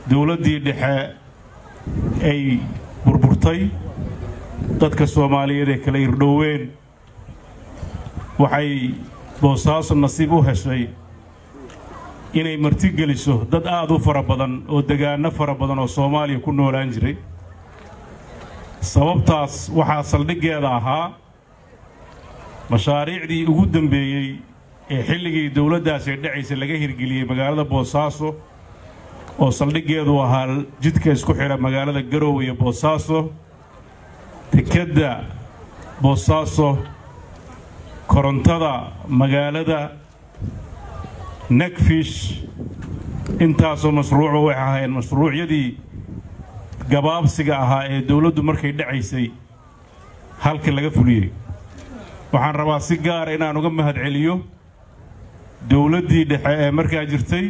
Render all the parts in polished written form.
Dowladdii dhexe ay burburtay, dadka Soomaaliyeed ee kala irdhoween, waxay Boosaaso nasiib u heshay inay martigeliso dad aad u fara badan oo degaanno fara badan oo Soomaaliya ku noolaan jiray. Sababtaas waxaa saldhiggeeda ahaa mashaariicdii ugu dambeeyey ee xilligii dowladdaas ay dhacaysay laga hirgeliyey magaalada Boosaaso, oo saldhiggeedu ahaa jidka isku xidha magaalada Garowe iyo Boosaaso, dekedda Boosaaso, korontada magaalada, Nekfish. Intaasoo mashruucu waxay ahaayeen mashruucyadii gabaabsiga ahaa ee dowladdu markay dhacaysay halka laga fuliyey. Waxaan rabaa si gaara inaan uga mahad celiyo dowladdii dhexe ee markaa jirtay,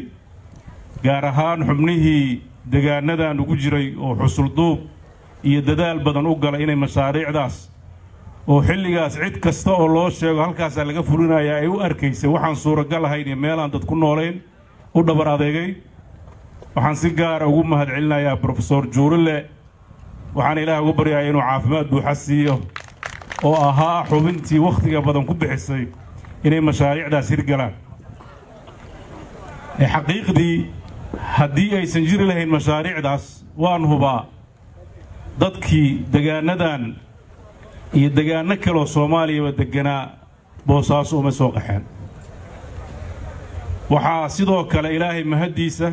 gaar ahaan xubnihii degaannadan ugu jiray oo xusulduub iyo dadaal badan u galay inay mashaariicdaas, oo xilligaas cid kasta oo loo sheego halkaasaa laga fulinayaa ay u arkaysay waxaan suuragal ahayn iyo meelaan dad ku noolayn, u dhabar adeegay. Waxaan si gaara ugu mahad celinayaa Brofesor Juurile. Waxaan Ilaah ugu baryaaya inuu caafimaad buuxa siiyo, oo ahaa xubintii wakhtiga badan ku bixisay inay mashaariicdaas hirgalaan. Xaqiiqdii, haddii aysan jiri lahayn mashaariicdaas, waan hubaa dadkii degaannadan iyo degaanno kaloo Soomaaliyaba degganaa Boosaaso uma soo qaxeen. Waxaa sidoo kale Ilaahay mahaddiisa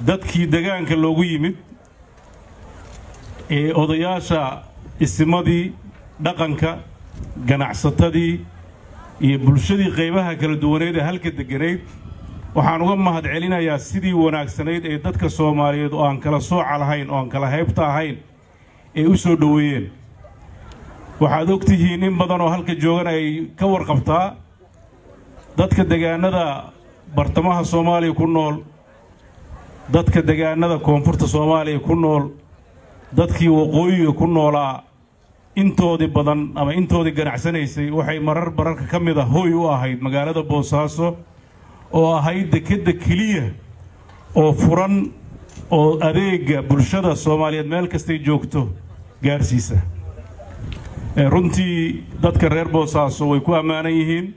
dadkii degaanka loogu yimid ee odayaasha, isimadii dhaqanka, ganacsatadii iyo bulshadii qaybaha kala duwaneed ee halka degganayd, waxaan uga mahad celinayaa sidii wanaagsanayd ee dadka Soomaaliyeed oo aan kala sooca lahayn oo aan kala haybta ahayn ay u soo dhoweeyeen. Waxaad og tihiin, in badan oo halka joogan ay ka warqabtaa, dadka degaannada bartamaha Soomaaliya ku nool, dadka degaannada koonfurta Soomaaliya ku nool, dadkii waqooyiga ku noolaa intoodii badan ama intoodii ganacsanaysay waxay marar bararka ka mid a hooy u ahayd magaalada Boosaaso, oo ahayd dekedda keliya oo furan oo adeegga bulshada Soomaaliyeed meel kastay joogto gaarsiisa. Runtii dadka reer Boosaaso way ku ammaanan yihiin.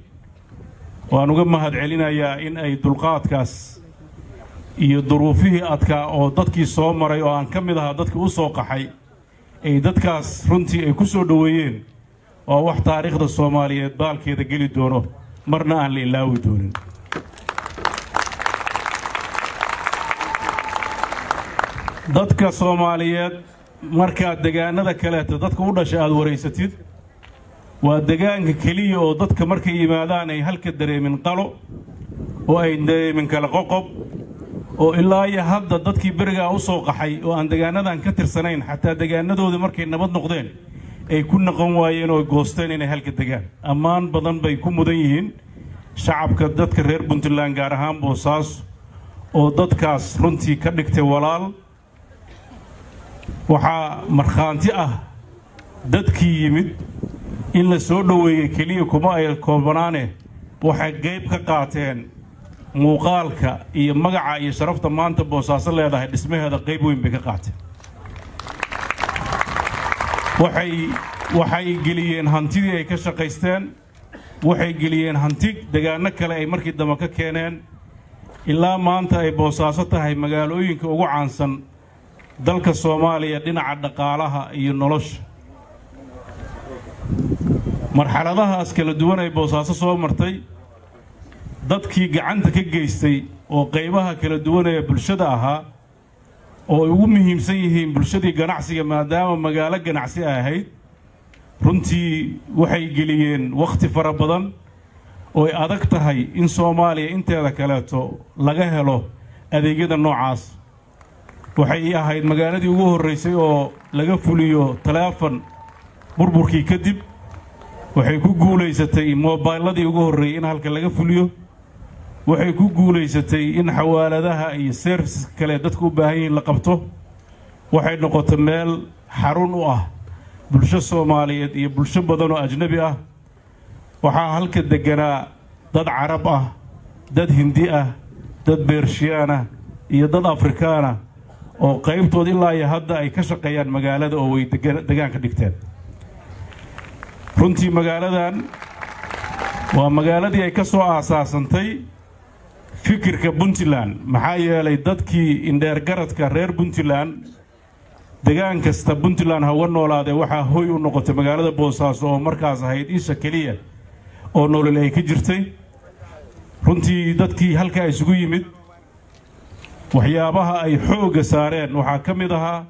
Waan uga mahad celinayaa in ay dulqaadkaas iyo duruufihii adkaa oo dadkii soo maray, oo aan ka mid ahaa dadkii u soo qaxay, ay dadkaas runtii ay ku soo dhoweeyeen. Oo wax taariikhda Soomaaliyeed baalkeeda geli doono, marna aan la ilaawi doonin. Dadka Soomaaliyeed markaad degaanada kaleeto dadka u dhashay aada waraysatid, waa degaanka keliya oo dadka markay yimaadaan ay halka dareemin qalo oo ay dareemin kala qoqob, oo ilaa iyo hadda dadkii berigaa u soo qaxay oo aan degaanadan ka tirsanayn, xataa degaanadoodii markay nabad noqdeen ay ku noqon waayeen oo goosteen inay halka degaan. Ammaan badan bay ku mudan yihiin shacabka dadka reer Puntland, gaar ahaan Boosaaso, oo dadkaas runtii ka dhigtay walaal. Waxaa markhaanti ah dadkii yimid in la soo dhoweeyey keliya kuma ay koobanaane, waxay qayb ka qaateen muuqaalka iyo magaca iyo sharafta maanta Boosaaso leedahay dhismaheeda, qayb weyn bay ka qaateen. Waxay geliyeen hantidii ay ka shaqaysteen, waxay geliyeen hanti degaanno kale ay markii dambe ka keeneen, ilaa maanta ay Boosaaso tahay magaalooyinka ugu caansan dalka Soomaaliya dhinaca dhaqaalaha iyo nolosha. Marxaladahaas kala duwan ay Boosaaso soo martay, dadkii gacanta ka geystay oo qaybaha kala duwan ee bulshada ahaa, oo ay ugu muhiimsan yihiin bulshadii ganacsiga, maadaama magaalo ganacsi ay ahayd, runtii waxay geliyeen wakhti fara badan oo ay adag tahay in Soomaaliya inteeda kaleeto laga helo adeegyada noocaas. Waxay ahayd magaaladii ugu horraysay oo laga fuliyo taleefon burburkii kadib. Waxay ku guulaysatay mobayladii ugu horreeyey in halka laga fuliyo. Waxay ku guulaysatay in xawaaladaha iyo serviceska kale dadku u baahan yihiin la qabto. Waxay noqotay meel xarun u ah bulsho Soomaaliyeed iyo bulsho badan oo ajnabi ah. Waxaa halka degganaa dad Carab ah, dad Hindi ah, dad Beershiyaan ah iyo dad Afrikaan ah oo qaybtood ilaa iyo hadda ay ka shaqeeyaan magaalada oo way degaan ka dhigteen. Runtii magaaladan waa magaaladii ay ka soo aasaasantay fikirka Puntland, maxaa yeelay dadkii indheergaradka reer Puntland degaan kasta Puntland ha uga noolaadee waxaa hoy u noqotay magaalada Boosaaso oo markaas ahayd isha keliya oo nolol ay ka jirtay. Runtii dadkii halkaa isugu yimid waxyaabaha ay xoogga saareen waxaa ka mid ahaa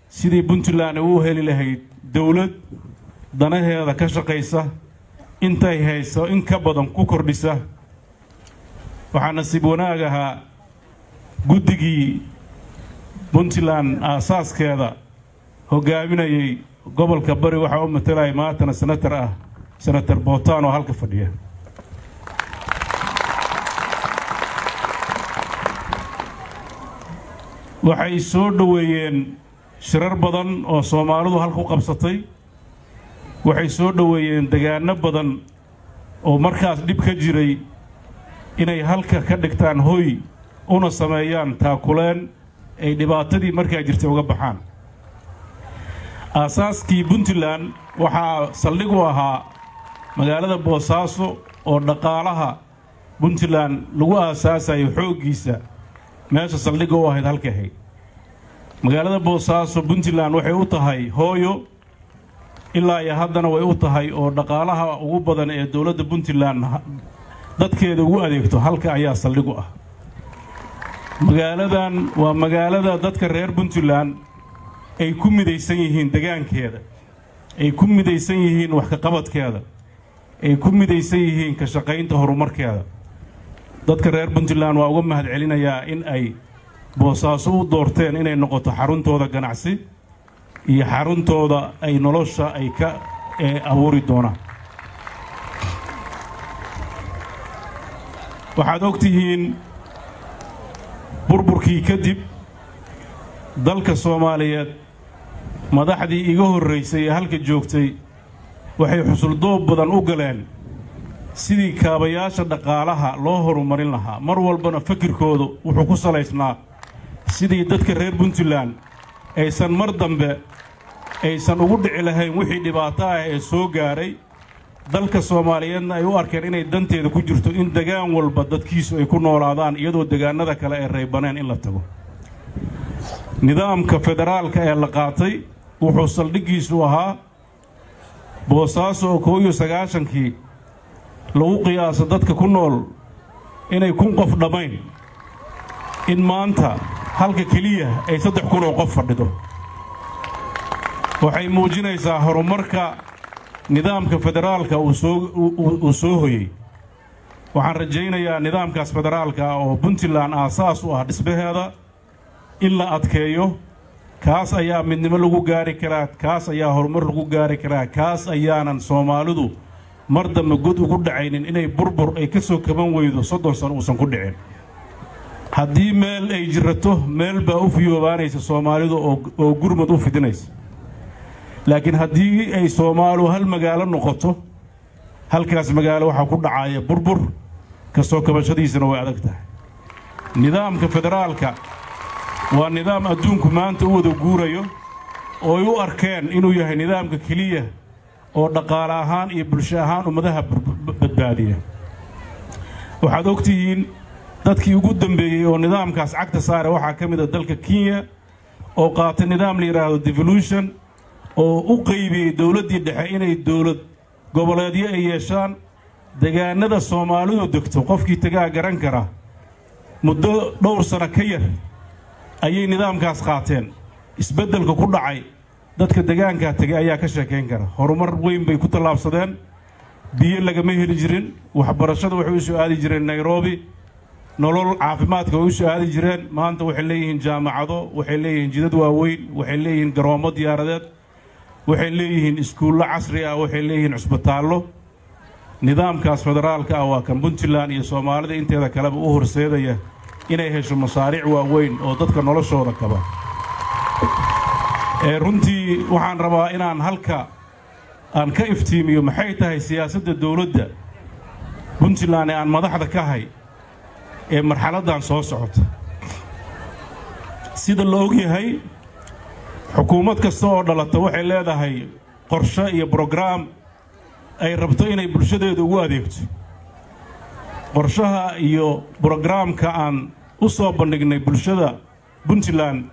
sidii Puntland u heli lahayd dawlad danaheeda ka shaqaysa, intay hayso in ka badan ku kordhisa. Waxaa nasiib wanaag ahaa guddigii Puntland aasaaskeeda hoggaaminayey gobolka Bari waxaa u matalayay maantana senatar ah, Senator Bootaan oo halka fadhiya. Waxay soo dhoweeyeen shirar badan oo Soomaalidu halku qabsatay, waxay soo dhoweeyeen degaano badan oo markaas dhib ka jiray inay halka ka dhigtaan hoy una sameeyaan taakuleen ay dhibaatadii markaa jirtay uga baxaan. Aasaaskii Puntland waxaa saldhig u ahaa magaalada Boosaaso oo dhaqaalaha Puntland lagu aasaasayo xooggiisa meesha saldhigga u ahayd halka ahayd. Magaalada Boosaaso Puntland waxay u tahay hooyo ilaa iyo haddana way u tahay, oo dhaqaalaha ugu badan ee dowladda Puntland dadkeeda ugu adeegto halka ayaa saldhig u ah. Magaaladan waa magaalada dadka reer Puntland ay ku midaysan yihiin degaankeeda, ay ku midaysan yihiin wax ka qabadkeeda, ay ku midaysan yihiin ka shaqaynta horumarkeeda. Dadka reer Puntland waa uga mahad celinayaa in ay Boosaaso u doorteen inay noqoto xaruntooda ganacsi iyo xaruntooda ay nolosha ay ka abuuri doonaan. Waxaad og tihiin burburkii kadib dalka Soomaaliyeed madaxdii iga horraysay ee halka joogtay waxay xusuldoob badan u galeen sidii kaabayaasha dhaqaalaha loo horumarin lahaa. Mar walbana fakirkoodu wuxuu ku salaysnaa sidii dadka reer Puntland aysan mar dambe aysan ugu dhici lahayn wixii dhibaato ah ee soo gaaray dalka Soomaaliyeedna ay u arkeen inay danteeda ku jirto in degaan walba dadkiisu ay ku noolaadaan iyadoo degaanada kale ay reebaneen in la tago. Nidaamka federaalka ee la qaatay wuxuu saldhiggiisu ahaa Boosaaso oo 91kii lagu qiyaaso dadka ku nool inay 1000 qof dhammayn, in maanta halka keliya ay 3000 oo qof fadhido. Waxay muujinaysaa horumarka nidaamka federaalka uu soo hoyey. Waxaan rajaynayaa nidaamkaas federaalka ah oo Puntland aasaas u ah dhismaheeda in la adkeeyo. Kaas ayaa midnimo lagu gaari karaa, kaas ayaa horumar lagu gaari karaa, kaas ayaanan Soomaalidu mar dambe god ugu dhacaynin inay burbur ay ka soo kaban weydo 30 sano uusan ku dhicin. Haddii meel ay jirato meel baa u fiyoobaanaysa Soomaalidu oo gurmad u fidinaysa, laakiin haddii ay Soomaalidu hal magaalo noqoto halkaas magaalo waxaa ku dhacaya burbur ka soo kabashadiisana way adag tahay. Nidaamka federaalka waa nidaam adduunku maanta u wada guurayo oo ay u arkeen inuu yahay nidaamka keliya oo dhaqaale ahaan iyo bulsho ahaan ummadaha badbaadiya. Waxaad og tihiin dadkii ugu dambeeyey oo nidaamkaas cagta saare waxaa ka mid ah dalka Kenya oo qaatay nidaam la yidhaahdo devolution oo u qaybiyey dowladdii dhexe inay dowlad goboleedyo ay yeeshaan. Degaanada Soomaalidu degto qofkii tagaa garan kara muddo dhowr sano ka yar ayay nidaamkaas qaateen. Isbeddelka ku dhacay dadka degaankaa tegay ayaa ka sheekayn kara. Horumar weyn bay ku tallaabsadeen, biyo lagama heli jirin, waxbarashada waxay u soo aadi jireen Nairobi, nolol caafimaadka way u soo aadi jireen. Maanta waxay leeyihiin jaamacado, waxay leeyihiin jidad waaweyn, waxay leeyihiin garoomo diyaaradeed, waxay leeyihiin iskuullo casri ah, waxay leeyihiin cusbitaallo. Nidaamkaas federaalka ah waa kan Puntland iyo Soomaalida inteeda kaleba u horseedaya inay hesho masaariic waaweyn oo dadka noloshooda kaba. Runtii waxaan rabaa inaan halka aan ka iftiimiyo maxay tahay siyaasadda dowladda Puntland ee aan madaxda ka hay ee marxaladdan soo socota. Sida la og yahay, xukuumad kasta oo dhalata waxay leedahay qorshe iyo brograam ay rabto inay bulshadeedu ugu adeegto. Qorshaha iyo brograamka aan u soo bandhignay bulshada Puntland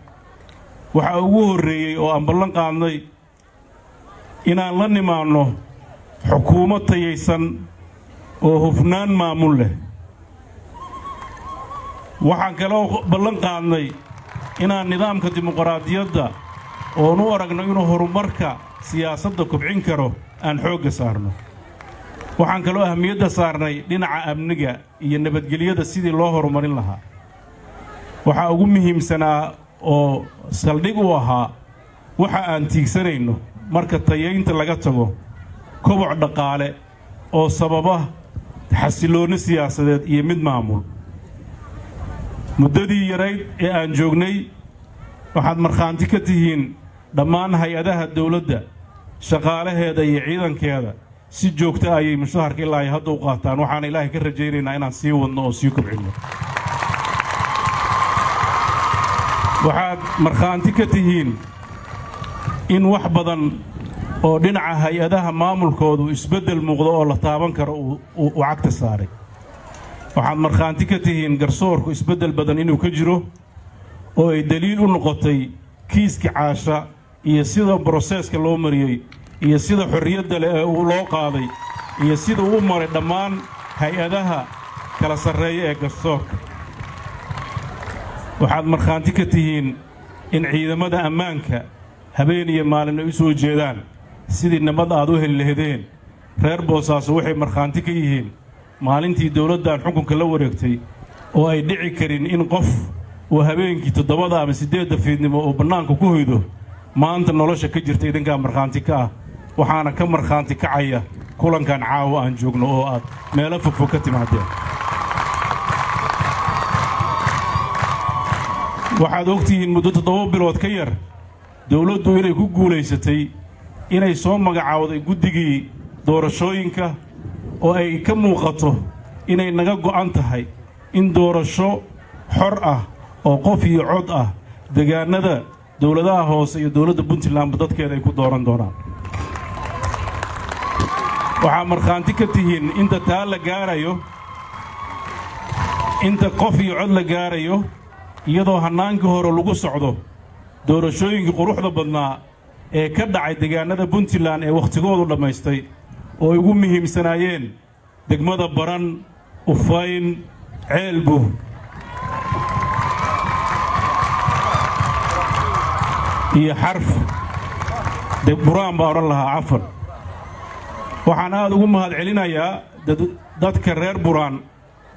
waxaa ugu horreeyey oo aan ballan qaadnay inaan la nimaanno xukuumad tayaysan oo hufnaan maamul leh. Waxaan kaloo ballan qaadnay inaan nidaamka dimuqraadiyadda oon u aragno inuu horumarka siyaasadda kobcin karo aan xoogga saarno. Waxaan kaloo ahmiyadda saarnay dhinaca amniga iyo nabadgelyada sidii loo horumarin lahaa. Waxaa ugu muhiimsanaa oo saldhig u ahaa waxa aan tiigsanayno marka tayaynta laga tago koboc dhaqaale oo sababa xasilloonni siyaasadeed iyo mid maamul. Muddadii yarayd ee aan joognay waxaad markhaanti ka tihiin dhammaan hay-adaha dawladda, shaqaalaheeda iyo ciidankeeda si joogta ayay mushaharka ilaa ay hadda u qaataan. Waxaana Ilaahay ka rajaynaynaa inaan sii wadno oo sii kobcinno. Waxaad markhaanti ka tihiin in wax badan oo dhinaca hay-adaha maamulkoodu isbeddel muuqdo oo la taaban karo uu cagta saaray. Waxaad markhaanti ka tihiin garsoorku isbeddel badan inuu ka jiro oo ay daliil u noqotay kiiska Caasha iyo sida broseeska loo mariyey iyo sida xorriyadda leh ee uu loo qaaday iyo sida uu u maray dhammaan hay-adaha kala sarreeya ee garsoorka. Waxaad markhaanti ka tihiin in ciidamada ammaanka habeen iyo maalin ay u soo jeedaan sidii nabad aad u heli lahaydeen. Reer Boosaaso waxay markhaanti ka yihiin maalintii dawladdan xukunka la wareegtay oo ay dhici karin in qof uu habeenkii 7 ama 8 fiidnimo uu bannaanka ku hoydo, maanta nolosha ka jirta idinkaa markhaanti ka ah. Waxaana ka markhaanti kacaya kulankan caawa aan joogno oo aad meelo fogfog ka timaadeen. Waxaad ogtihiin muddo 7 bilood ka yar dawladdu inay ku guulaysatay inay soo magacaawday guddigii doorashooyinka oo ay ka muuqato inay naga go'an tahay in doorasho xor ah oo qof iyo cod ah deegaanada dawladaha hoose iyo dawladda Puntlandba dadkeeda ay ku dooran doonaan. Waxaa markhaanti ka tihiin inta taa la gaarayo, inta qof iyo cod la gaarayo, iyadoo hannaankii hore lagu socdo doorashooyinkii quruxda badnaa ee ka dhacay deegaanada Puntland ee wakhtigoodu dhammaystay oo ay ugu muhiimsanaayeen degmada Baran, Ufayn, Ceelbu iyo Xarf Buraan baa odhan lahaa cafan. Waxaan aad ugu mahad celinayaa dadka reer Buraan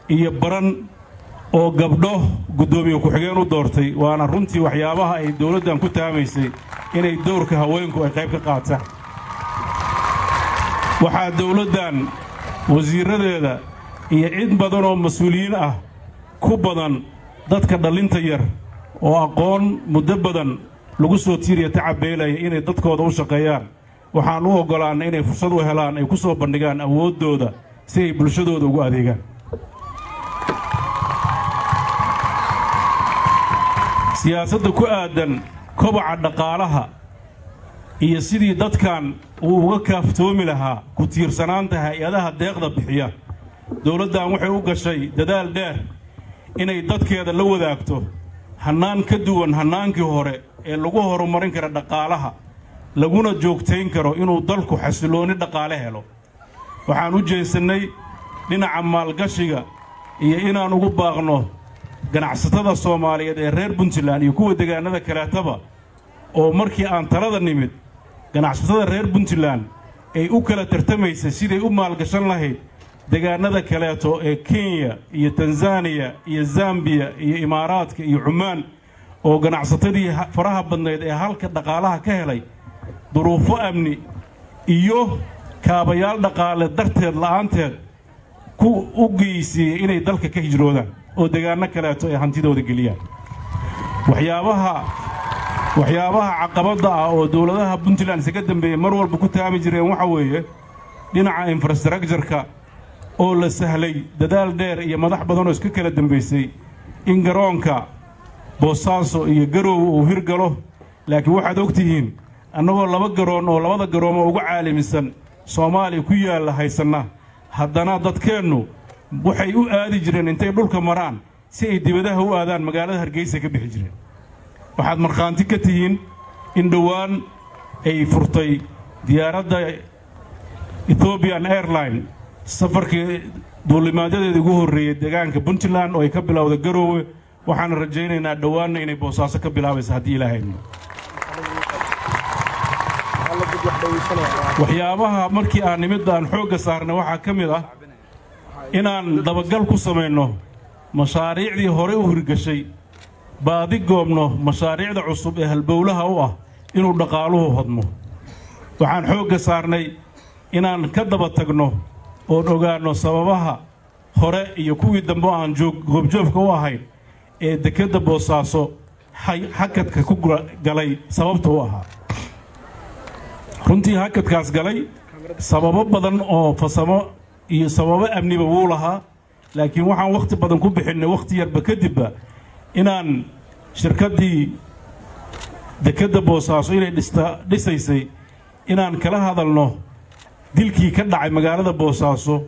iyo Baran oo gabdho guddoomiye ku-xigeen u doortay, waana runtii waxyaabaha ay dawladdan ku taamaysay inay dowrka haweenku ay qayb ka qaataan. Waxaa dawladdan wasiirradeeda iyo cid badan oo mas-uuliyiin ah ku badan dadka dhallinta yar oo aqoon muddo badan lagu soo tiiriya tacabeelaya inay dadkooda u shaqeeyaan. Waxaan u oggolaannay inay fursad u helaan ay ku soo bandhigaan awooddooda si ay bulshadooda ugu adeegaan. Siyaasadda ku aaddan kobaca dhaqaalaha iyo sidii dadkan uu uga kaaftoomi lahaa ku tiirsanaanta hay-adaha deeqda bixiya, dawladdan waxay u gashay dadaal dheer inay dadkeeda la wadaagto hannaan ka duwan hannaankii hore ee lagu horumarin karo dhaqaalaha laguna joogtayn karo inuu dalku xasilloonni dhaqaale helo. Waxaan u jeesannay dhinaca maalgashiga iyo inaan ugu baaqno ganacsatada Soomaaliyeed ee reer Puntland iyo kuwa deegaanada kaleetaba oo markii aan talada nimid ganacsatada reer Puntland ay u kala tartamaysay siday u maalgashan lahayd deegaanada kaleeto ee Kenya iyo Tanzania iyo Zambia iyo Imaaraadka iyo Cumaan oo ganacsatadii faraha badnayd ee halka dhaqaalaha ka helay duruufo amni iyo kaabayaal dhaqaale darteed la'aanteed ku u geysiiyey inay dalka ka hijroodaan oo deegaano kaleeto ay hantidooda geliyaan. Waxyaabaha caqabadda ah oo dawladaha Puntland isaga dambeeyey mar walba ku taami jireen waxa weeye dhinaca infrastructure-ka oo la sahlay dadaal dheer iyo madax badan oo iska kala dambaysay in garoonka Boosaaso iyo Garoowe uu hirgalo. Laakiin waxaad og tihiin annagoo laba garoon oo labada garoomo ugu caalamisan Soomaaliya ku yaalla haysanna, haddana dadkeennu waxay u aadi jireen intay dhulka maraan si ay dibadaha u aadaan magaalada Hargeysa ka bixi jireen. Waxaad markhaanti ka tihiin in dhowaan ay furtay diyaaradda Ethiopian Airline safarkii duulimaadyadeeda ugu horreeyey deegaanka Puntland oo ay ka bilowday Garoowe. Waxaana rajaynaynaa dhowaanna inay Boosaaso ka bilaabaysa haddii Ilaahay idmo. Waxyaabaha markii aan nimidda aan xoogga saarnay waxaa ka mid ah inaan dabagal ku samayno mashaariicdii hore u hirgashay, baadi goobno mashaariicda cusub ee halbowlaha u ah inuu dhaqaaluhu hodmo. Waxaan xoogga saarnay inaan ka daba tagno oon ogaanno sababaha hore iyo kuwii dambe aan goobjoogka u ahayn ee dekedda Boosaaso hakadka ku galay sababta u ahaa. Runtii hakadkaas galay sababo badan oo fasamo iyo sababo amniba wuu lahaa, laakiin waxaan wakhti badan ku bixinnay wakhti yarba kadibba inaan shirkaddii dekedda Boosaaso inay dhisaysay inaan kala hadalno dilkii ka dhacay magaalada Boosaaso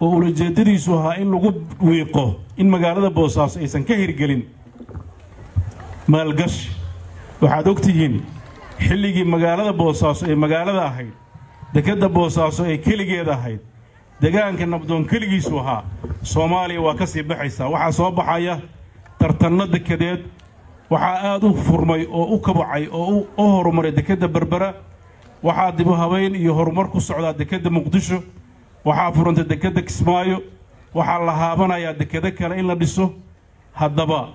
oo ulajeeddadiisu ahaa in lagu wiiqo in magaalada Boosaaso aysan ka hirgelin maalgashi. Waxaad og tihiin xilligii magaalada Boosaaso ee magaalada ahayd, dekedda Boosaaso ee keligeed ahayd, deegaanka nabdoon keligiisu ahaa, Soomaaliya waa ka sii baxaysaa. Waxaa soo baxaya tartanno dekedeed, waxaa aad u furmay oo u kabacay oo u horumaray dekedda Berbera, waxaa dib u habeyn iyo horumar ku socdaa dekedda Muqdisho, waxaa furantay dekedda Kismaayo, waxaa la haabanayaa dekedo kale in la dhiso. Haddaba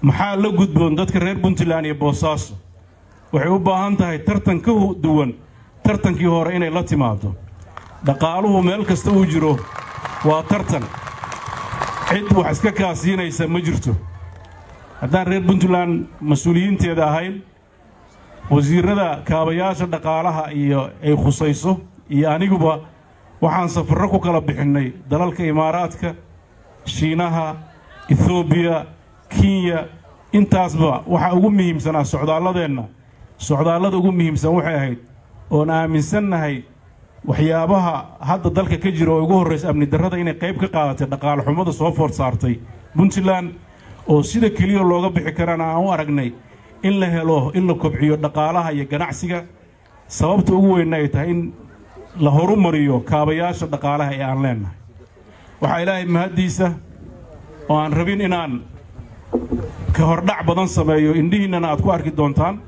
maxaa la gudboon dadka reer Puntland iyo Boosaaso? Waxay u baahan tahay tartan ka duwan tartankii hore inay la timaado. Dhaqaaluhu meel kasta uu jiro waa tartan, cid wax iska kaasiinaysa ma jirto. Haddaan reer Puntland mas-uuliyiinteeda ahayn, wasiirrada kaabayaasha dhaqaalaha iyo ay khusayso iyo aniguba waxaan safarro ku kala bixinnay dalalka Imaaraadka, Shiinaha, Ethoobiya, Kenya. Intaasba waxaa ugu muhiimsanaa socdaalladeenna, socdaallada ugu muhiimsan waxay ahayd oon aaminsannahay waxyaabaha hadda dalka ka jira oo ugu horraysa amni darrada inay qayb ka qaadatay dhaqaale xumada soo foor saartay Puntland, oo sida keliya looga bixi karana aan u aragnay in la helo in la kobciyo dhaqaalaha iyo ganacsiga. Sababta ugu weynna ay tahay in la horumariyo kaabayaasha dhaqaalaha ee aan leennahay. Waxaa Ilaahay mahaddiisa oo aan rabin inaan ka hordhac badan sameeyo, indhihiinnana aad ku arki doontaan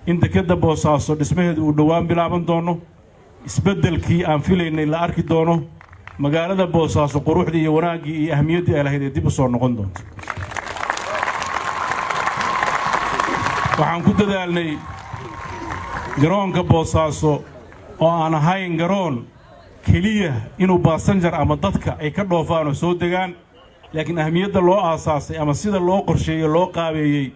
in dekedda Boosaaso dhismaheedu uu dhowaan bilaaban doono, isbeddelkii aan filaynay la arki doono, magaalada Boosaaso quruxdii iyo wanaaggii iyo ahmiyaddii ay lahayd ee dib u soo noqon doonto. Waxaan ku dadaalnay garoonka Boosaaso oo aan ahayn garoon keliya inuu baasanjar ama dadka ay ka dhoofaan oo soo degaan, laakiin ahmiyadda loo aasaasay ama sida loo qorsheeyey loo qaabeeyey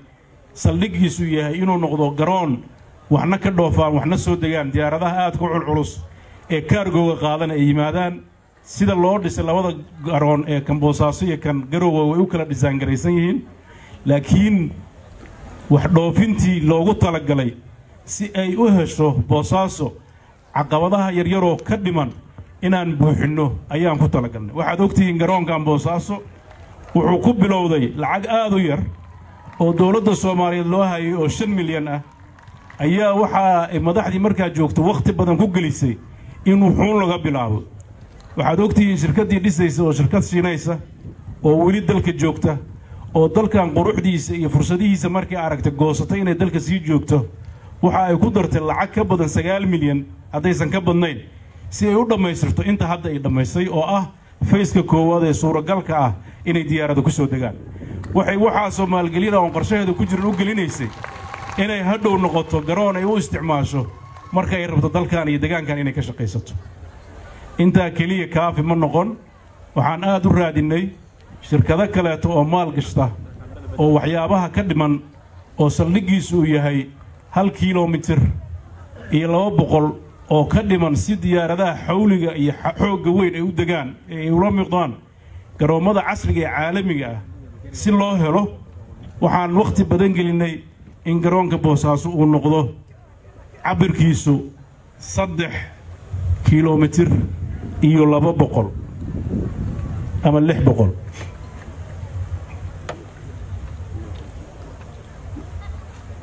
saldhiggiisu yahay inuu noqdo garoon waxna ka dhoofaan waxna soo degaan, diyaaradaha aadka u culculus ee kaargooga qaadana ay yimaadaan. Sida loo dhisay labada garoon ee kan Boosaaso iyo kan Garoowe way u kala dhisaangaraysan yihiin, laakiin wax dhoofintii loogu talagalay si ay u hesho Boosaaso caqabadaha yaryaroo ka dhiman inaan buuxinno ayaan ku talagalnay. Waxaad ogtihiin garoonkan Boosaaso wuxuu ku bilowday lacag aad u yar oo dowladda Soomaaliyeed loo hayay oo 5 milyan ah, ayaa waxaa madaxdii markaa joogto wakhti badan ku gelisay in wuxuun laga bilaabo. Waxaad ogtihiin shirkaddii dhisaysa oo shirkad siinaysa oo weli dalka joogta oo dalkan quruxdiisa iyo fursadihiisa markay aragtay goosatay inay dalka sii joogto, waxa ay ku dartay lacag ka badan 9 milyan haddaysan ka badnayn si ay u dhammaystirto inta hadda ay dhammaystay oo ah fayska koowaad ee suuragalka ah inay diyaaradda ku soo degaan. Waxay waxaasoo maalgelina oon qorshaheeda ku jirin u gelinaysay inay hadhow noqoto garoon ay u isticmaasho marka ay rabto dalkan iyo degaankan inay ka shaqaysato. Intaa keliya kaafi ma noqon, waxaan aad u raadinnay shirkado kaleeto oo maal gashta oo waxyaabaha ka dhiman oo saldhiggiisu uu yahay 1 kilomitir iyo 200 oo ka dhiman si diyaaradaha xawliga iyo xoogga weyn ay u degaan ee ay ula miqdaan garoommada casriga ee caalamiga ah si loo helo, waxaan wakhti badan gelinnay in garoonka Boosaaso uu noqdo cabirkiisu 3 kilomitir iyo 200 ama 600.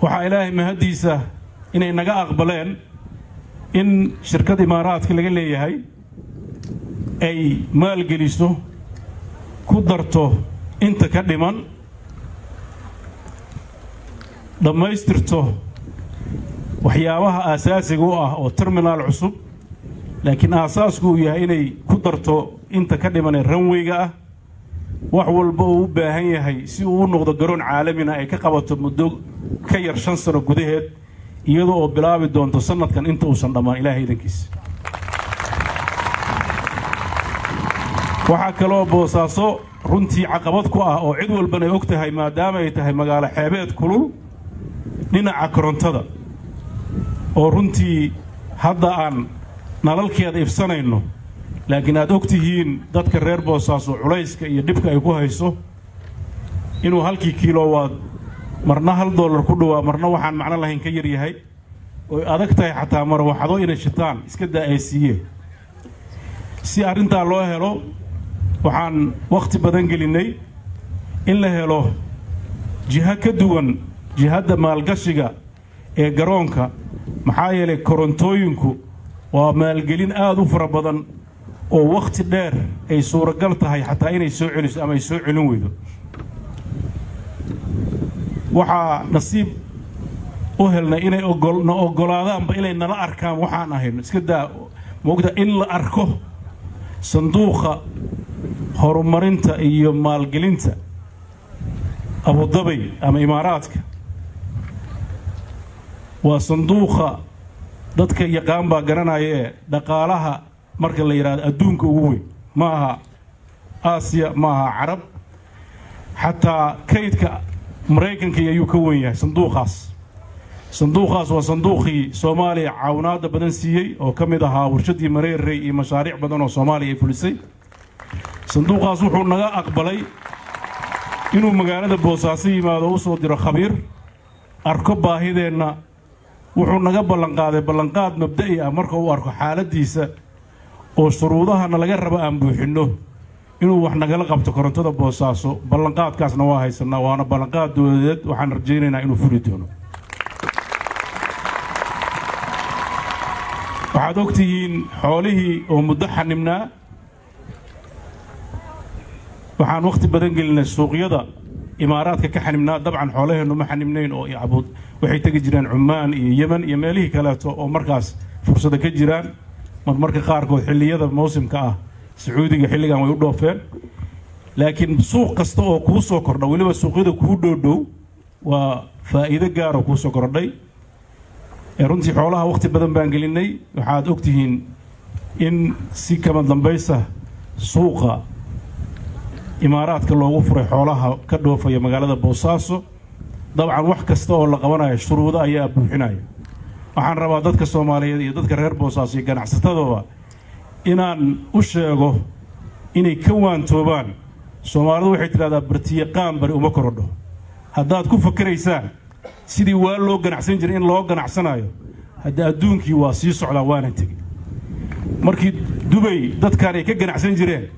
Waxaa Ilaahay mahaddiisa inay naga aqbaleen in shirkad Imaaraadka laga leeyahay ay maalgeliso, ku darto inta ka dhiman, dhammaystirto waxyaabaha aasaasiga u ah oo terminaal cusub, laakiin aasaasku uu yahay inay ku darto inta ka dhiman ee ranweyga ah, wax walba uu u baahan yahay si uu u noqdo garoon caalamina ay ka qabato muddo ka yar 5 sano gudaheed, iyadoo oo bilaabi doonto sannadkan inta uusan dhammaan, Ilaahay idankiisa. Waxaa kaloo Boosaaso runtii caqabad ku ah oo cid walbana ay og tahay, maadaama ay tahay magaalo xeebeed kulul, dhinaca korontada oo runtii hadda aan nalalkeeda ifsanayno, laakiin aad og tihiin dadka reer Boosaaso culayska iyo dhibka ay ku hayso, inuu halkii kilowaad marna $1 ku dhowaa, marna waxaan macno lahayn ka yar yahay, oy adag tahay xataa marwaxado inay shitaan, iska daa ay siiyeen. Si arrintaa loo helo, waxaan wakhti badan gelinnay in la helo jiho ka duwan jihadda maalgashiga ee garoonka, maxaa yeelay korontooyinku waa maalgelin aad u fara badan oo wakhti dheer ay suuragal tahay xataa inay soo celiso ama ay soo celin weydo. Waxaa nasiib u helnay inay na oggolaadaanba inay nala arkaan waxaan ahayno, iska daa moogta in la arko sanduuqa horumarinta iyo maalgelinta Abudabay ama Imaaraadka. Waa sanduuqa dadka yaqaan baa garanayee dhaqaalaha marka la yidhahdo adduunka ugu weyn, ma aha Aasiya, ma aha Carab, xataa kaydka Maraykanka ayuu ka weyn yahay sanduuqaas. Sanduuqaas waa sanduuqii Soomaaliya caawinaadda badan siiyey, oo ka mid ahaa warshaddii Mareerey iyo mashaariic badan oo Soomaaliya ay fulisay. Sanduuqaas wuxuu naga aqbalay inuu magaalada Boosaaso yimaado, u soo diro khabiir, arko baahideenna. Wuxuu naga ballanqaaday ballanqaad mabda'i ah, marka uu arko xaaladdiisa oo shuruudahana laga rabo aan buuxinno, inuu wax nagala qabto korontada Boosaaso. Ballanqaadkaasna waa haysannaa, waana ballanqaad dowladeed, waxaan rajaynaynaa inuu fuli doono. Waxaad og tihiin xoolihii oo muddo xanibnaa, waxaan wakhti badan gelinay suuqyada Imaaraadka ka xanibnaa. Dabcan xoolaheennu ma xanibnayn oo abuud waxay tegi jireen Cumaan iyo Yemen iyo meelihii kaleeto oo markaas fursada ka jiraan. Marmarka qaarkood xilliyada mawsimka ah Sacuudiga xilligan way u dhoofeen, laakiin suuq kasta oo kuu soo kordha, weliba suuqyada kuu dhowdhow, waa faa'iido gaaroo kuu soo kordhay. Runtii xoolaha wakhti badan baan gelinnay. Waxaad og tihiin in si kama dambaysa suuqa Imaaraadka loogu furay xoolaha ka dhoofaya magaalada Boosaaso. Dabcan wax kasta oo la qabanayo shuruudo ayaa buuxinaya. Waxaan rabaa dadka Soomaaliyeed iyo dadka reer Boosaaso iyo ganacsatadaba inaan u sheego inay ka waantoobaan. Soomaalidu waxay tidhahdaa bartiyaqaan bari uma korodho. Haddaad ku fakeraysaan sidii waa loo ganacsan jiray in loo ganacsanayo, hadda adduunkii waa sii socdaa, waana tegey. Markii Dubay dadkaan ay ka ganacsan jireen,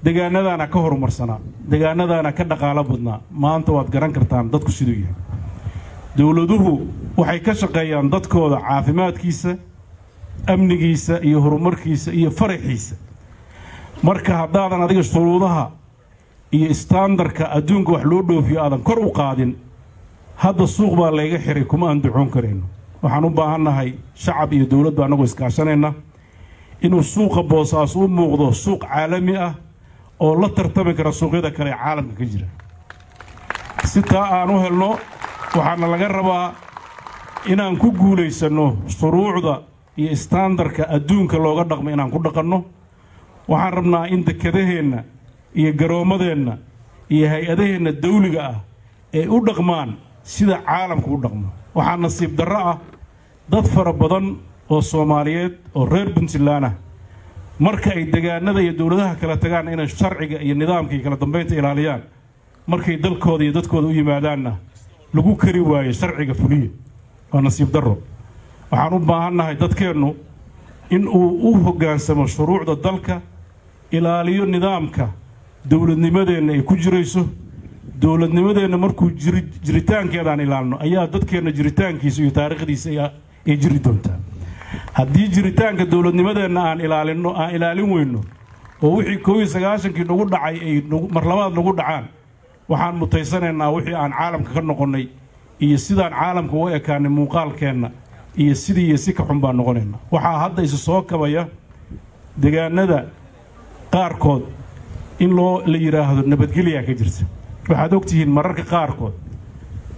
degaanadaana ka horumarsanaa, degaanadaana ka dhaqaalo badnaa. Maanta waad garan kartaan dadku siduu yahay. Dowladuhu waxay ka shaqeeyaan dadkooda caafimaadkiisa, amnigiisa iyo horumarkiisa iyo faraxiisa. Marka haddaadan adiga shuruudaha iyo istaandarka adduunka wax loo dhoofiyo aadan kor u qaadin, hadda suuq baa layga xiray kuma andacoon karayno. Waxaan u baahannahay shacab iyo dowladba annagoo iskaashanayna inuu suuqa Boosaaso u muuqdo suuq caalami ah oo la tartami kara suuqyada kale ee caalamka ka jira. Si taa aan u helno, waxaana laga rabaa inaan ku guulaysanno shuruucda iyo istaandarka adduunka looga dhaqmo inaan ku dhaqanno. Waxaan rabnaa in dekedaheenna iyo garoommadeenna iyo hay-adaheenna dawliga ah ay u dhaqmaan sida caalamku u dhaqmo. Waxaa nasiib darro ah dad fara badan oo Soomaaliyeed oo reer Puntland ah marka ay deegaanada iyo dowladaha kala tagaan inay sharciga iyo nidaamka iyo kala dambeynta ilaaliyaan, markay dalkooda iyo dadkooda u yimaadaanna lagu kari waayo sharciga fuliya. Waa nasiib darro. Waxaan u baahannahay dadkeennu in uu u hoggaansamo shuruucda dalka, ilaaliyo nidaamka dowladnimadeenna ay ku jirayso. Dowladnimadeenna markuu jiritaankeedaan ilaalno ayaa dadkeenna jiritaankiisa iyo taariikhdiisa ay jiri doontaa. Haddii jiritaanka dowladnimadeenna aan ilaalinno, aan ilaalin weyno, oo wixii 91-kii nagu dhacay ay mar labaad nagu dhacaan, waxaan mutaysanaynaa wixii aan caalamka ka noqonnay iyo sidaan caalamka uga ekaanay muuqaalkeenna iyo sidii iyo si ka xun baan noqonaynaa. Waxaa hadda isu soo kabaya deegaanada qaarkood in loo la yidhaahdo nabadgelyaa ka jirta. Waxaad ogtihiin mararka qaarkood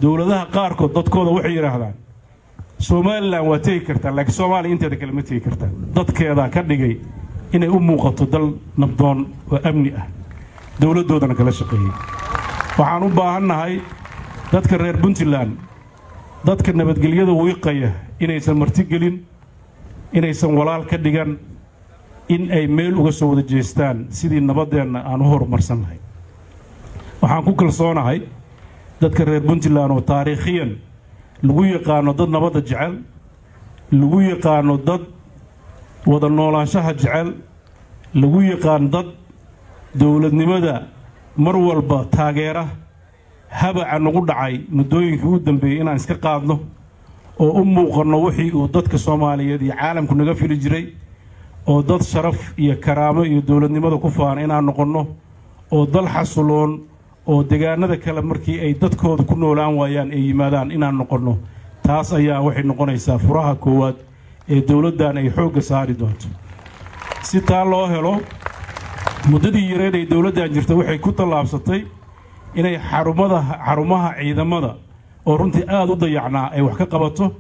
dowladaha qaarkood dadkooda waxay yidhaahdaan Somaliland waa tegi kartaa, laakiin Soomaaliya inteeda kale ma tegi kartaa. Dadkeedaa ka dhigay inay u muuqato dal nabdoon oo amni ah, dowladdoodana kala shaqeeyey. Waxaan u baahannahay dadka reer Puntland, dadka nabadgelyada wiiqaya inaysan martigelin, inaysan walaal ka dhigan, in ay meel uga soo wada jeestaan sidii nabaddeenna aan u horumarsan lahay. Waxaan ku kalsoonahay dadka reer Puntland oo taariikhiyan lagu yaqaano dad nabadda jecel, lagu yaqaano dad wada noolaanshaha jecel, lagu yaqaan dad dowladnimada mar walba taageera. Habaca nagu dhacay muddooyinkii u dambeeyey inaan iska qaadno oo u muuqanno wixii uu dadka Soomaaliyeed iyo caalamku naga fili jiray, oo dad sharaf iyo karaamo iyo dowladnimada ku faana inaan noqonno, oo dal xasuloon oo deegaanada kale markii ay dadkooda ku noolaan waayaan ay yimaadaan inaan noqonno. Taas ayaa waxay noqonaysaa furaha koowaad ee dowladdan ay xoogga saari doonto. Si taa loo helo, muddadii yareed ay dowladdan jirta waxay ku tallaabsatay inay xarumaha ciidamada oo runtii aad u dayacnaa ay wax ka qabato.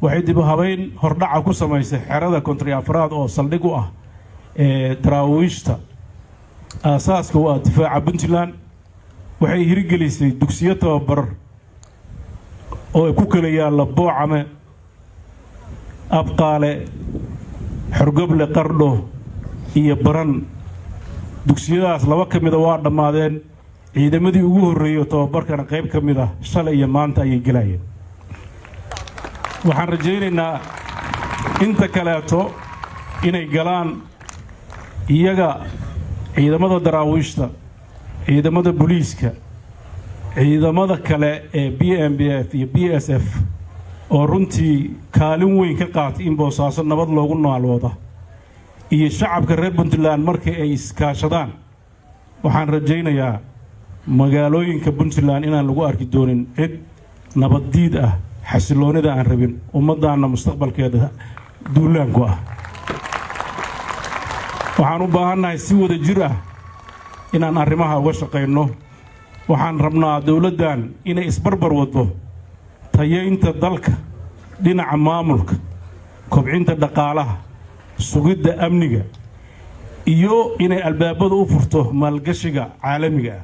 Waxay dib u habeyn hordhaca ku samaysay xerada 54aad oo saldhig u ah ee daraawiishta aasaaska u ah difaaca Puntland. Waxay hirgelisay dugsiyo tababar oo ay ku kala yaalla Boocame, Abqaale, Xorgoble, Qardho iyo Baran. Dugsiyadaas laba ka mida waa dhammaadeen, ciidamadii ugu horreeyey oo tababarkana qayb ka mid ah shalay iyo maanta ayay gelayeen. Waxaan rajaynaynaa inta kaleeto inay galaan iyaga ciidamada daraawiishta, ciidamada booliiska, ciidamada kale ee BMBF iyo BSF oo runtii kaalin weyn ka qaatay in Boosaaso nabad loogu naalooda, iyo shacabka reer Puntland markii ay iskaashadaan. Waxaan rajaynayaa magaalooyinka Puntland inaan lagu arki doonin cid nabaddiid ah, xasiloonida aan rabin, ummaddaanna mustaqbalkeeda duulaanku ah. Waxaan u baahannahay si wada jir ah inaan arrimaha uga shaqayno. Waxaan rabnaa dowladdan inay isbarbar waddo tayeynta dalka dhinaca maamulka, kobcinta dhaqaalaha, sugidda amniga, iyo inay albaabada u furto maalgashiga caalamiga ah.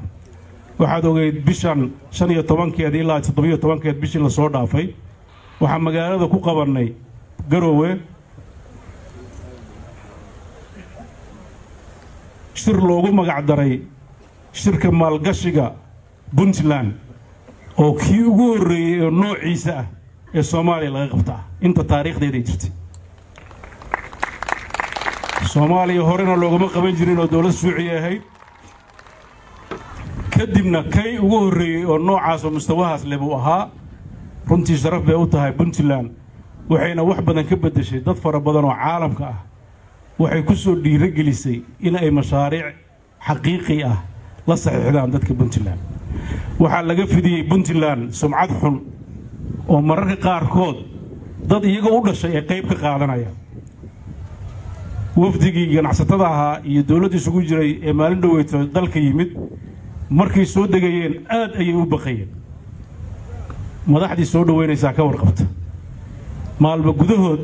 Waxaad ogeyd bishan 15-keed ilaa 17-keed bishii lasoo dhaafay waxaan magaalada ku qabannay Garoowe shir loogu magac daray shirka maalgashiga Puntland, oo kii ugu horreeyey oo noociisa ah ee Soomaaliya laga qabtaa inta taariikhdeeda ay jirtay. Soomaaliya horena loogama qaban jirin oo dowlad shuuciya ahayd, kadibna kay ugu horreeyey oo noocaas oo mustawahaas leh buu ahaa. Runtii sharaf bay u tahay Puntland, waxayna wax badan ka beddeshay dad fara badan oo caalamka ah. Waxay ku soo dhiirogelisay in ay mashaariic xaqiiqi ah la saxiixdaan dadka Puntland. Waxaa laga fidiyey Puntland sumcad xun oo mararka qaarkood dad iyaga u dhashay ay qayb ka qaadanayaan. Wafdigii ganacsatada ahaa iyo dowladda isugu jiray ee maalin dhoweyto dalka yimid markay soo degayeen aad ayay u baqayeen. Madaxdii soo dhoweynaysaa ka warqabta. Maalmo gudahood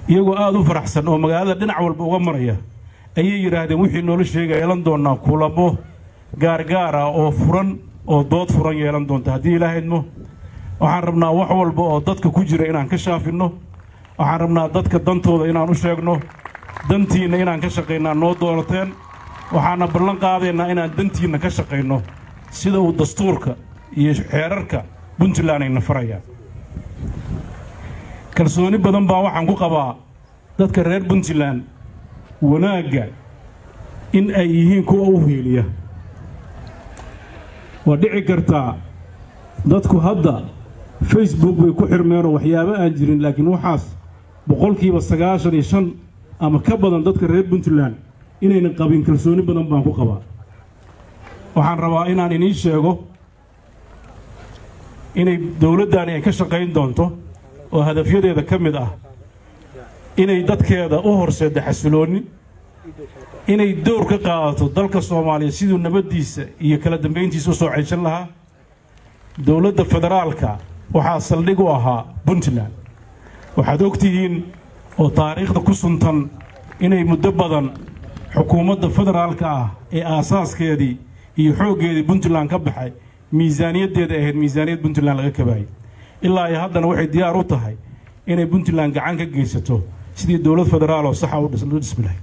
iyagoo aad u faraxsan oo magaalada dhinac walba uga maraya ayay yidhaahdeen wixii noola sheegaya yeelan doonaa kulamo gaargaar ah oo furan oo dood furan yeelan doonta haddii Ilaaha idmo. Waxaan rabnaa wax walba oo dadka ku jira inaan ka shaafinno. Waxaan rabnaa dadka dantooda inaan u sheegno, dantiinna inaan ka shaqaynaa noo doorateen. Waxaana ballan qaadaynaa inaan dantiinna ka shaqayno sida uu dastuurka iyo xeerarka Puntland ayna farayaan. Kalsooni badan baa waxaan ku qabaa dadka reer Puntland wanaagga in ay yihiin kuwa u hiiliya. Waa dhici kartaa dadku hadda Facebook bay ku xirmeenoo waxyaabo aan jirin, laakiin waxaas 95% ama ka badan dadka reer Puntland inaynan qabin kalsooni badan baan ku qabaa. Waxaan rabaa inaan iniin sheego inay dowladdaani ay ka shaqayn doonto oo hadafyadeeda ka mid ah inay dadkeeda u horseeddo xasiloonni, inay dowr ka qaadato dalka Soomaaliya siduu nabaddiisa iyo kala dambayntiisa u soo ceyshan lahaa. Dowladda federaalka waxaa saldhig u ahaa Puntland. Waxaad og tihiin oo taariikhda ku suntan inay muddo badan xukuumadda federaalka ah ee aasaaskeedii iyo xooggeedii Puntland ka baxay miisaaniyaddeeda ahayd miisaaniyad Puntland laga kabaayey. Ilaa iyo haddana waxay diyaar u tahay inay Puntland gacan ka geysato sidii dowlad federaal oo saxa u dhismi lahayd.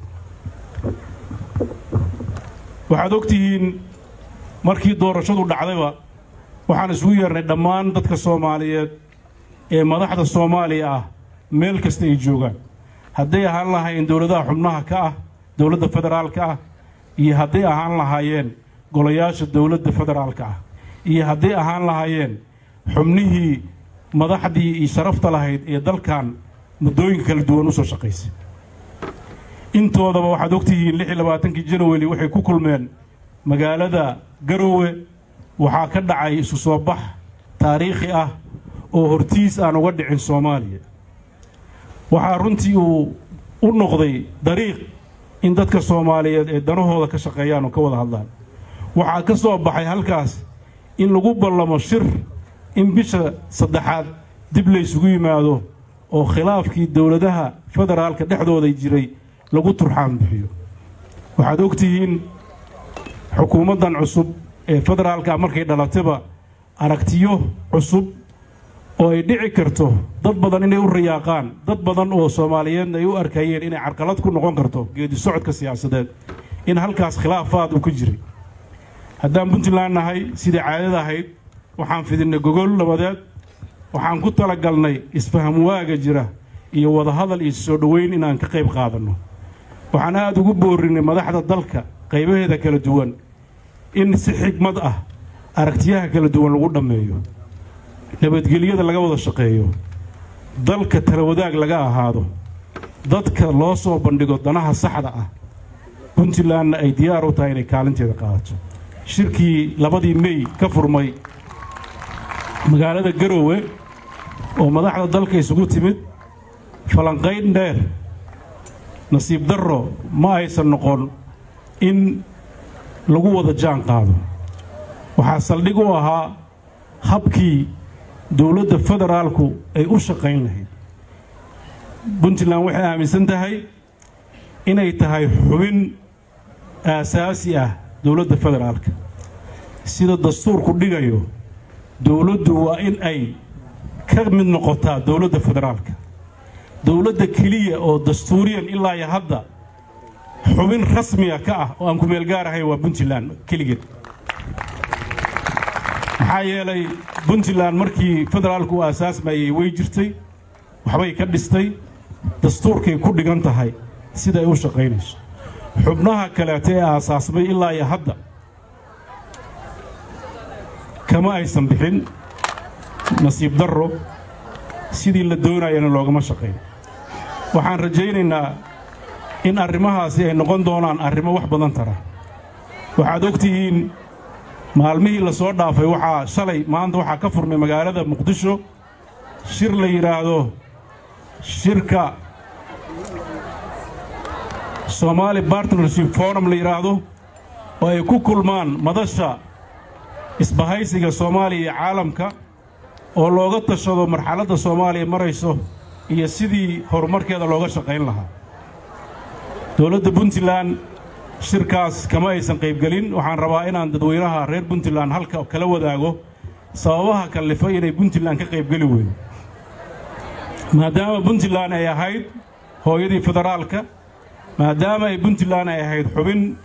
Waxaad og tihiin markii doorashadu dhacdayba waxaan isugu yeernay dhammaan dadka Soomaaliyeed ee madaxda Soomaaliya ah meel kasta ay joogaan, hadday ahaan lahaayeen dowladaha xubnaha ka ah dowladda federaalka ah, iyo hadday ahaan lahaayeen golayaasha dowladda federaalka ah, iyo hadday ahaan lahaayeen xubnihii madaxdii iyo sharafta lahayd ee dalkan muddooyinka kala duwan u soo shaqaysay. Intoodaba waxaad ogtihiin 26-kii Janawari waxay ku kulmeen magaalada Garowe. Waxaa ka dhacay isu soo bax taariikhi ah oo hortiis aan uga dhicin Soomaaliya. Waxaa runtii uu u noqday dariiq in dadka Soomaaliyeed ee danahooda ka shaqeeyaan oo ka wada hadlaan. Waxaa ka soo baxay halkaas in lagu ballamo shir in bisha saddexaad dib laysugu yimaado oo khilaafkii dowladaha federaalka dhexdooda jiray lagu turxaan bixiyo. Waxaad ogtihiin xukuumaddan cusub ee federaalka markay dhalatayba aragtiyo cusub oo ay dhici karto dad badan inay u riyaaqaan, dad badan oo Soomaaliyeedna ay u arkayeen inay carqalad ku noqon karto geedi socodka siyaasadeed, in halkaas khilaafaad uu ka jiray. Haddaan Puntland nahay, sidai caadada ahayd waxaan fidinay gogol nabadeed. Waxaan ku talagalnay isfaham waaga jira iyo wadahadal iyo soo dhoweyn inaan ka qayb qaadanno. Waxaan aad ugu boorinnay madaxda dalka qaybaheeda kala duwan in si xigmad ah aragtiyaha kala duwan lagu dhammeeyo, nabadgelyada laga wada shaqeeyo, dalka talawadaag laga ahaado, dadka loo soo bandhigo danaha saxda ah. Puntlandna ay diyaar u tahay inay kaalinteeda qaadato. Shirkii 2dii Mey ka furmay magaalada Garowe oo madaxda dalka isugu timid falanqayn dheer, nasiib darro ma aysan noqon in lagu wada jaan qaado. Waxaa saldhig u ahaa habkii dowladda federaalku ay u shaqayn lahayd. Puntland waxay aaminsan tahay inay tahay xubin aasaasi ah dowladda federaalka. Sida dastuurku dhigayo, dowladdu waa in ay ka mid noqotaa dowladda federaalka. Dowladda keliya oo dastuuriyan ilaa iyo hadda xubin rasmiya ka ah oo aan ku meel gaar ahayn waa Puntland keligeed. Maxaa yeelay Puntland markii federaalku uu aasaasmayey way jirtay, waxbay ka dhistay, dastuurkay ku dhigan tahay sida ay u shaqaynayso. Xubnaha kaleeta ee aasaasmay ilaa iyo hadda kama aysan bixin, nasiib darro sidii la doonayana loogama shaqayn. Waxaan rajaynaynaa in arrimahaasi ay noqon doonaan arrimo wax badan tara. Waxaad og tihiin maalmihii la soo dhaafay, waxaa shalay maanta waxaa ka furmay magaalada Muqdisho shir la yidhaahdo shirka Somali Partnership Forum la yidhaahdo, oo ay ku kulmaan madasha isbahaysiga Soomaaliya iyo caalamka, oo looga tashado marxaladda Soomaaliya marayso iyo sidii horumarkeeda looga shaqayn lahaa. Dowladda Puntland shirkaas kama aysan qaybgelin. Waxaan rabaa inaan dadweynaha reer Puntland halka kala wadaago sababaha kallifay inay Puntland ka qaybgeli weydo. Maadaama Puntland ay ahayd hooyadii federaalka, maadaama ay Puntland ay ahayd xubin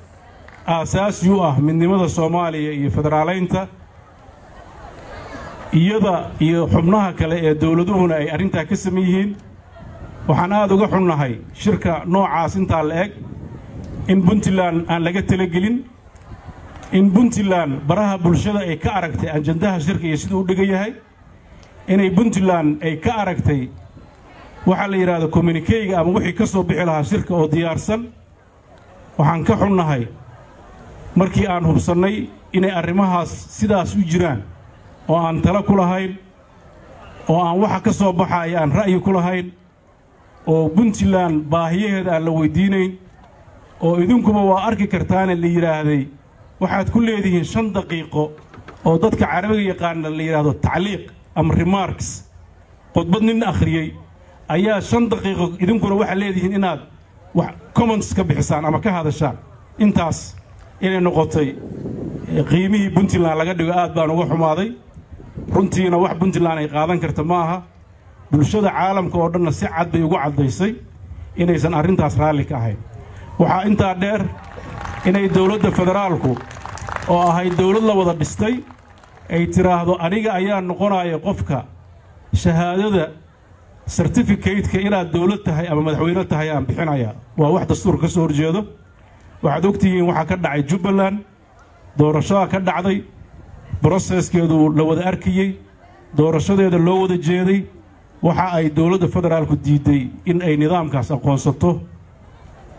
aasaasi u ah midnimada Soomaaliya iyo federaalaynta, iyada iyo xubnaha kale ee dowladuhuna ay arrintaa ka saman yihiin, waxaan aad uga xunnahay shirka noocaas intaa la eg in Puntland aan laga talagelin, in Puntland baraha bulshada ay ka aragtay ajandaha shirka iyo siduu u dhigan yahay, inay Puntland ay ka aragtay waxaa la yidhaahdo communiquega ama wixii ka soo bixi lahaa shirka oo diyaarsan. Waxaan ka xunnahay markii aan hubsannay inay arrimahaas sidaas u jiraan oo aan talo ku lahayn, oo aan waxa ka soo baxaya aan ra'yi ku lahayn, oo Puntland baahiyaheeda aan la weyddiinayn, oo idinkuba waa arki kartaane la yidhaahday waxaad ku leedihiin 5 daqiiqo oo dadka Carabiga yaqaana la yidhaahdo tacliiq ama remarks. Khudbad nin akhriyey ayaa 5 daqiiqo idinkuna waxaad leedihiin inaad wax comments ka bixisaan ama ka hadashaan. Intaas inay noqotay qiimihii Puntland laga dhigo aad baan uga xumaaday. Runtiina wax Puntland ay qaadan karta ma aha. Bulshada caalamka oo dhanna si cad bay ugu caddaysay inaysan arrintaas raalli ka ahayn. Waxaa intaa dheer inay dowladda federaalku oo ahayd dowlad la wada dhistay ay tidhaahdo aniga ayaa noqonaya qofka shahaadada certificate-ka inaad dowlad tahay ama madaxweyne tahay aan bixinayaa, waa wax dastuurka ka soo horjeedo. Waxaad ogtihiin waxaa ka dhacay Jubbaland, doorashadaa ka dhacday, processkeedu la wada arkayey, doorashadeeda loo wada jeeday. Waxa ay dowladda federaalku diidday in ay nidaamkaas aqoonsato.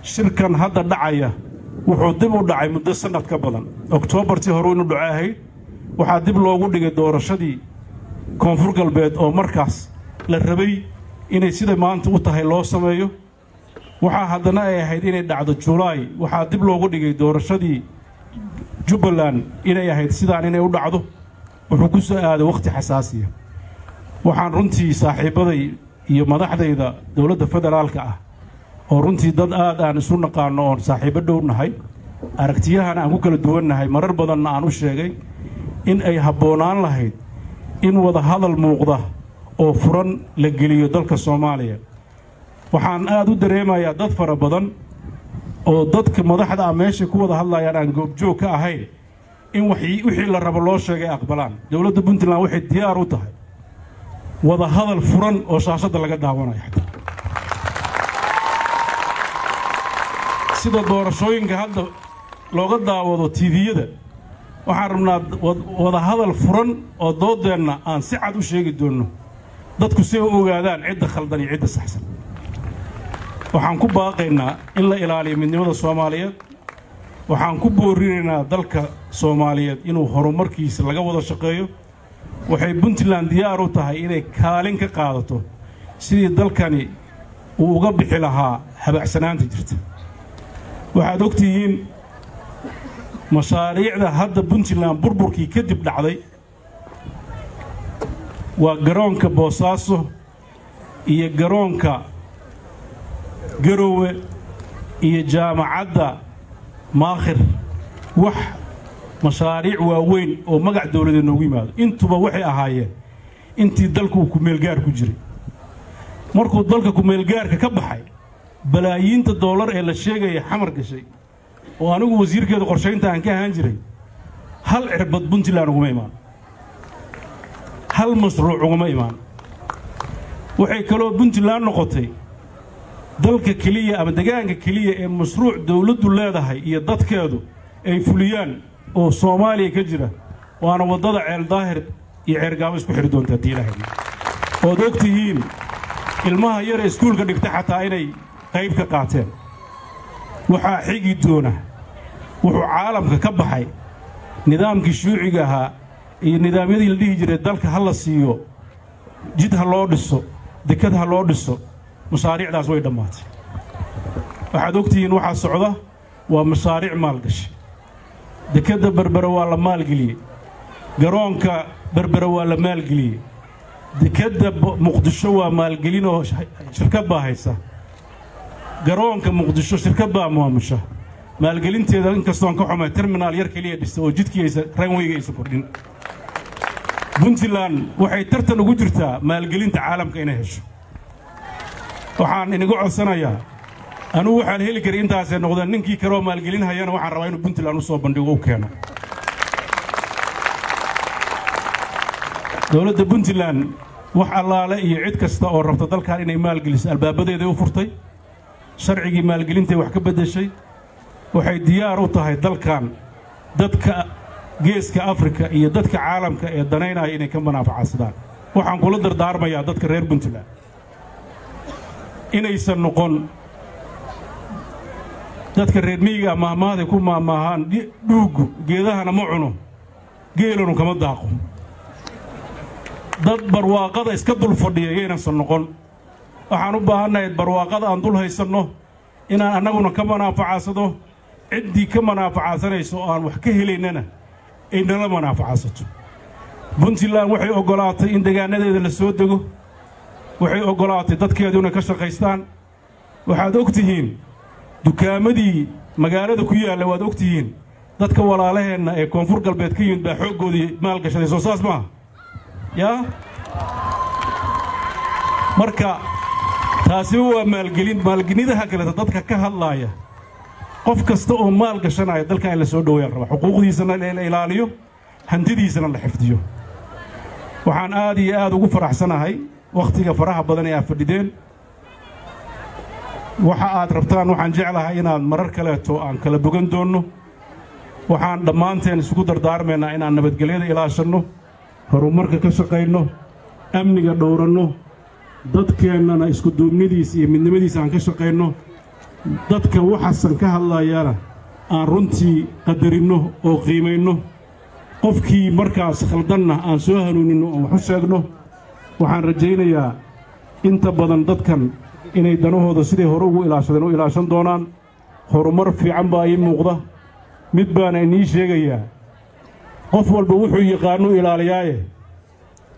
Shirkan hadda dhacaya wuxuu dib u dhacay muddo sannad ka badan. Oktoobartii hore inuu dhaco ahayd, waxaa dib loogu dhigay doorashadii Koonfur Galbeed oo markaas la rabay inay sida maanta u tahay loo sameeyo. Waxaa haddana ay ahayd inay dhacdo Julaay, waxaa dib loogu dhigay doorashadii Jubbaland inay ahayd sidaan inay u dhacdo. Wuxuu ku soo aaday wakhti xasaasiya. Waxaan runtii saaxiibbaday iyo madaxdayda dowladda federaalka ah, oo runtii dad aad aan isu naqaanno oon saaxiibbo dhow nahay, aragtiyahana aan ku kala duwannahay, marar badanna aan u sheegay in ay habboonaan lahayd in wada hadal muuqda oo furan la geliyo dalka Soomaaliya. Waxaan aad u dareemayaa dad fara badan oo dadka madaxda ah meeshay ku wada hadlayaan aan goobjoog ka ahayn in wixii la rabo loo sheegay aqbalaan. Dowladda Puntland waxay diyaar u tahay wada hadal furan oo shaashadda laga daawanayo, xataa sida doorashooyinka hadda looga daawado TV-yada. Waxaan rabnaa wada hadal furan oo doodeenna aan si cad u sheegi doonno dadku si ay u ogaadaan cidda khaldan iyo cidda saxsan. Waxaan ku baaqaynaa in la ilaaliyo midnimada Soomaaliyeed. Waxaan ku boorinaynaa dalka Soomaaliyeed inuu horumarkiisa laga wada shaqeeyo. Waxay Puntland diyaar u tahay inay kaalin ka qaadato sidii dalkani uu uga bixi lahaa habacsanaanta jirta. Waxaad og tihiin mashaariicda hadda Puntland burburkii kadib dhacday waa garoonka Boosaaso iyo garoonka Garowe iyo jaamacadda Maakhir. Wax mashaariic waaweyn oo magac dowladeed noogu yimaado intuba waxay ahaayeen intii dalku uu kumeelgaar ku jiray. Markuu dalka kumeelgaarka ka baxay, balaayiinta doolar ee la sheegaya Xamar gashay oo anigu wasiirkeeda qorshaynta aan ka ahaan jiray, hal cirbad Puntland uguma imaan, hal mashruuc uguma imaan. Waxay kaloo Puntland noqotay dalka keliya ama degaanka keliya ee mashruuc dowladdu leedahay iyo dadkeedu ay fuliyaan oo Soomaaliya ka jira, waana waddada Ceel Daahir iyo Ceergaabo isku xidhi doonta haddii Ilaahay, ood og tihiin ilmaha yar ee iskuulka dhigta xataa inay qayb ka qaateen. Waxaa xigi doona wuxuu caalamka ka baxay nidaamkii shuuciga ahaa iyo nidaamyadii la dhihi jiray dalka ha la siiyo jid, ha loo dhiso dekad, ha loo dhiso. Mashaariicdaas way dhammaatay. Waxaad og tihiin waxaa socda waa mashaariic maalgashi. Dekedda Berbere waa la maalgeliyey, garoonka Berbere waa la maalgeliyey, dekedda Muqdisho waa maalgelin oo shirkad baa haysa, garoonka Muqdisho shirkad baa maamusha maalgelinteeda, inkastoon ka xumay terminaal yar keliya dhista oo jidkii aysa runwayga aysan kordhin. Puntland waxay tartan ugu jirtaa maalgelinta caalamka inay hesho. Waxaan inaga codsanayaa, anugu waxaan heli karay intaasay noqdeen, ninkii kaloo maalgelin hayana waxaan rabaa inuu Puntland u soo bandhigo, u keeno. Dowladda Puntland wax allaale iyo cid kasta oo rabta dalkan inay maalgeliso albaabadeeday u furtay, sharcigii maalgelintay wax ka beddeshay. Waxay diyaar u tahay dalkan dadka geeska Afrika iyo dadka caalamka ee danaynaya inay ka manaafacasadaan. Waxaan kula dardaarmayaa dadka reer Puntland inaysan noqon dadka reer miyiga maahmaahday ku maahmaahaan dhuuggu geedahana ma cuno, geelanu kama daaqo. Dad barwaaqada iska dul fadhiya yaynansan noqon. Waxaan u baahannahay barwaaqada aan dul haysanno inaan annaguna ka manaafacaasado, ciddii ka manaafacaadsanayso oo aan wax ka helaynana ay nala manaafacaadsato. Puntland waxay oggolaatay in degaanadeeda la soo dego, waxay oggolaatay dadkeedu inay ka shaqaystaan. Waxaad og tihiin dukaamadii magaalada ku yaalla, waad og tihiin dadka walaalaheenna ee Koonfur Galbeed ka yimid baa xooggoodii maalgashaday. Soo saas maaha? Yaa marka taasiba waa maalgelin. Maalgelidaha kaleeta dadka ka hadlaaya, qof kasta oo maal gashanaya dalkan in la soo dhoweeyaan rabaa, xuquuqdiisana la ilaaliyo, hantidiisana la xifdiyo. Waxaan aad iyo aad ugu faraxsanahay wakhtiga faraha badan ee aad fadhideen. Waxa aad rabtaan waxaan jeclahay inaad marar kaleeto aan kala bogan doonno. Waxaan dhammaanteen isugu dardaarmaynaa inaan nabadgelyada ilaashanno, horumarka ka shaqayno, amniga dhowranno, dadkeennana isku duubnidiisa iyo midnimadiisa aan ka shaqayno, dadka waxaasan ka hadlayana aan runtii qadarinno oo qiimayno, qofkii markaas khaldanna aan soo hanuuninno oon wax u sheegno. Waxaan rajaynayaa inta badan dadkan inay danahooda siday hore ugu ilaashadeen u ilaashan doonaan. Horumar fiican baa ii muuqda. Mid baana inii sheegayaa, qof walba wuxuu yaqaanuu ilaaliyaaye,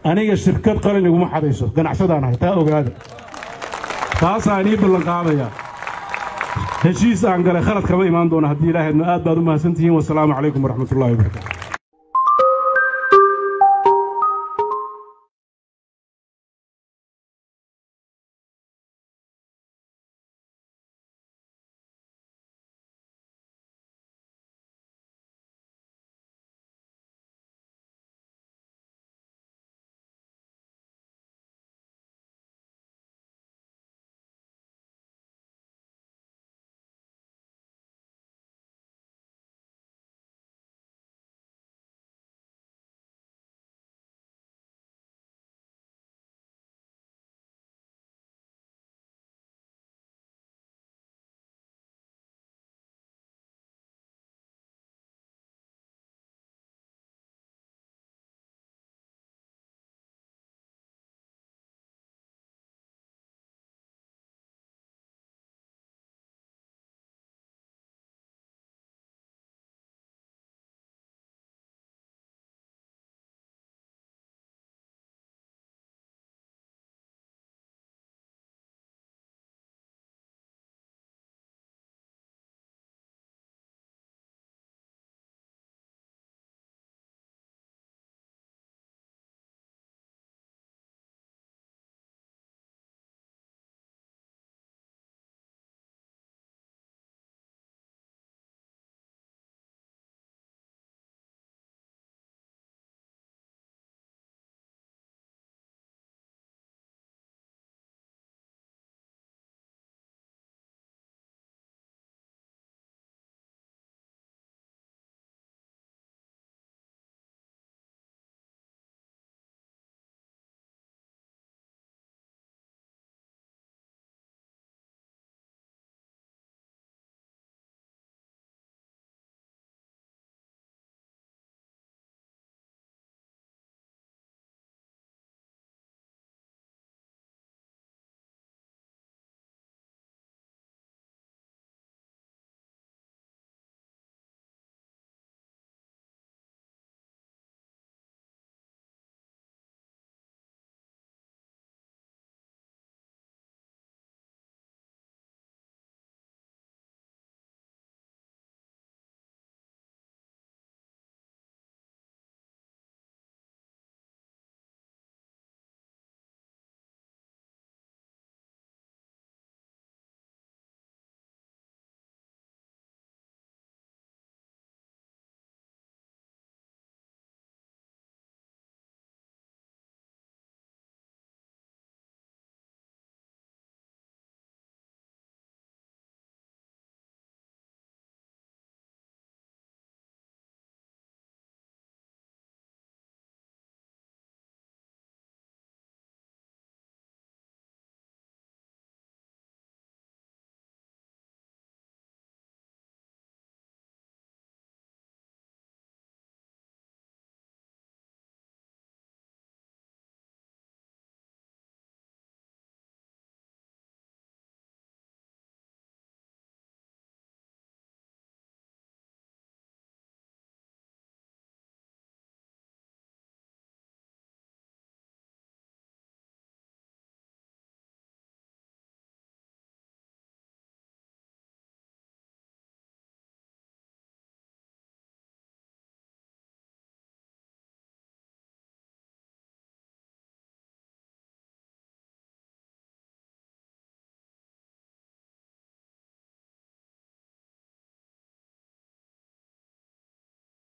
aniga shirkad qalin iguma xadayso, ganacsadaan ahay, taa ogaada. Taasaa inii ballanqaadayaa, heshiis aan galay khalad kama imaan doona haddii Ilaahayadno. Aad baad u mahadsantihiin. Wasalaamu calaykum waraxmatullahi wabarakaatu.